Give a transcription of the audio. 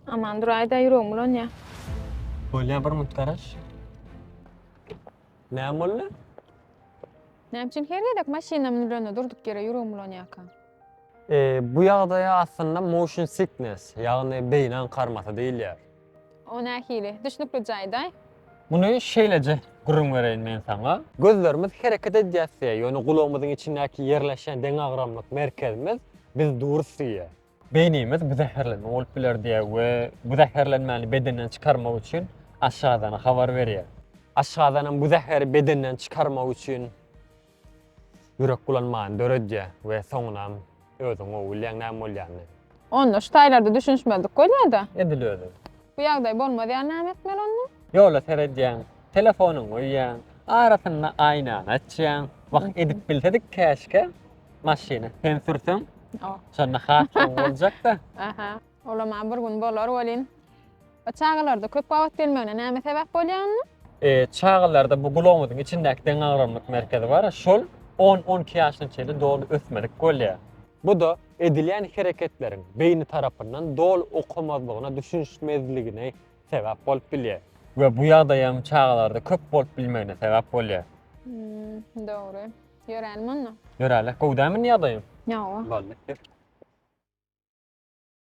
Aman duraýda ýüregim bulanýar. Bolýar bir minut garaş. Näme boldy? Näme üçin her gezek maşyna münülende durduk ýere ýüregim bulanýarka? E, bu ýagdaýa aslynda motion sickness, ýagny beýni aňkarmasy diýilýär. O nähili? Düşnüklije aýdaý. Muny şeýleje gürrüň bereýin men saňa. Gözlerimiz hereket edýär diýýär, ýöne gulagymyzyň içindäki ýerleşýän deňagramlyk merkezimiz biz durus diýýär. Beýnimiz bu zäherlenme bolup biler diýýär we bu zäherlenmäni bedenden çykarmak üçin aşgazana habar berýär. Aşgazanam bu zäheri bedenden çykarmak üçin ýürek bulanmany döredýär we soňunam özüň gowy bilýäň näme bolýanyny. Onda şu taýlarda düşünişmezlik bolýada. Edil özi. Bu ýagdaý bolmaz ýaly näme etmeli onda? Ýola seredýäň, telefonyňy goýýaň, arasynda aýnany açýaň. Wah edip bilsedik käşgä maşyny sen sürseň, şonda has gowy boljakda. Aha. Olam-a bir gün bolar welin. Bu çagalarda köp gabat gelmegine näme sebäp bolýar onda? E, çagalarda bu gulagymyzyň içindäki deňagramlyk merkezi bar, şol on-on iki ýaşyna çenli doly ösmedik bolýar. Bu-da edilýän hereketleriň beýni tarapyndan doly okamazlygyna, düşünişmezligine sebäp bolup bilýär. We bu ýagdaýam çagalarda köp bolup bilmegine sebäp bolýar. Hmm, dogry. Ýörälim onda. Ýöräli. Gowy dälmi indi ýagdaýyň? Ýa. Boldy. Ýör.